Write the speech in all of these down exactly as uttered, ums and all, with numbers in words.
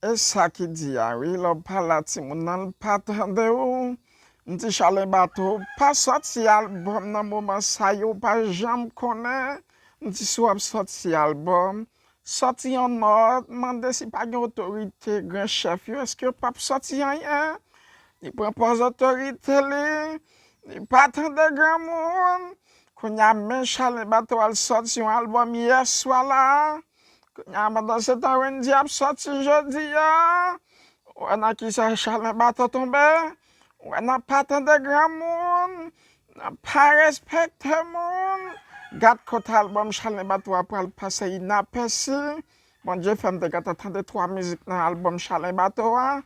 E sa ki di a wi, lè w pale a timoun nan, l pa tande w. M di Chalen Bato, pa sòti albòm nan moman sa yo, w pa janm konnen. M di si w ap sòti albòm, sòti yon nòt, mande si pa gen otorite, gran chèf yo, èske yo p ap sòti anyen? Li pran pòz otorite li, li pa tande granmoun. Kounye a men Chalen Bato al sòti yon albòm yè swa la. Kounye a pandan se tan Wendy ap sòti jodi a. Ou wè nan kisa Chalen Bato tonbe? Ou wè nan pa tande granmoun, nan pa respekte moun. Gad kote albòm Chalen Bato a pral pase inapèsi. Bondye fè m te gentan tande twa mizik nan albòm Chalen Bato a.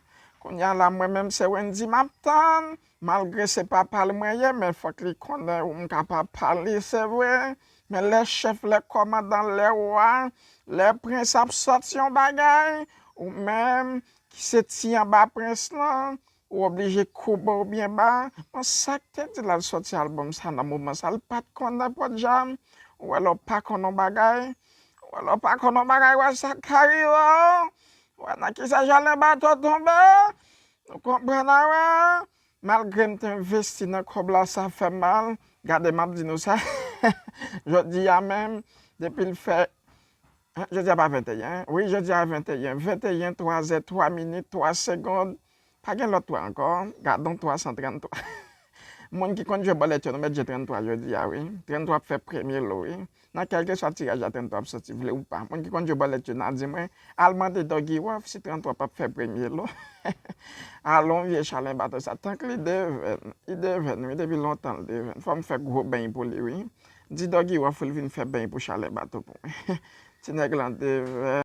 Kounye a la mwen menm se Wendy m ap tann. Malgre se papa l mwen ye, men fòk li konnen ou m ka papa l li, se vre. Men lè chèf, lè kòmandan, lè wa, lè prens ap sòti yon bagay, ou menm ki se ti anba prens lan, ou oblije koube w byen ba. Bon, sa k te di l al sòti albòm sa nan moman sa, l pa t konnen podyab. Ou wè lè w pa konnen yon bagay, ou wè lè w pa konnen yon bagay, wè sa k ka rive w. Ou wè nan kisa Chalen Bato tonbe. Ou konprann a wè? Malgre m te envesti nan kòb la, sa fè m mal. Gade, m ap di nou sa. Jodi a menm, depi l fè, jodi a pa venteyen, wi, jodi a venteyen, venteyen, twa zè, twa minit, twa segonn. Pa gen lòt twa ankò. Gadon twa san tranntwa. Moun ki konn jwe bòlèt yo, nou mèt jwe tranntwa jodi a, wi. Tranntwa ap fè premye lo, wi. Nan kèlkeswa tiraj la tranntwa ap sòti, vle ou pa. Moun ki konn jwe bòlèt yo, n a di mwen, al mande Doggy Waf si tranntwa p ap fè premye lo. Alon, vye Chalen Bato sa, tank li devèn. Li devèn, wi, depi lontan l devèn. Fò m fè gwo beny pou li, wi. Di Doggy Waf pou l vin fè beny pou Chalen Bato pou mwen. Ti nèg lan devèn.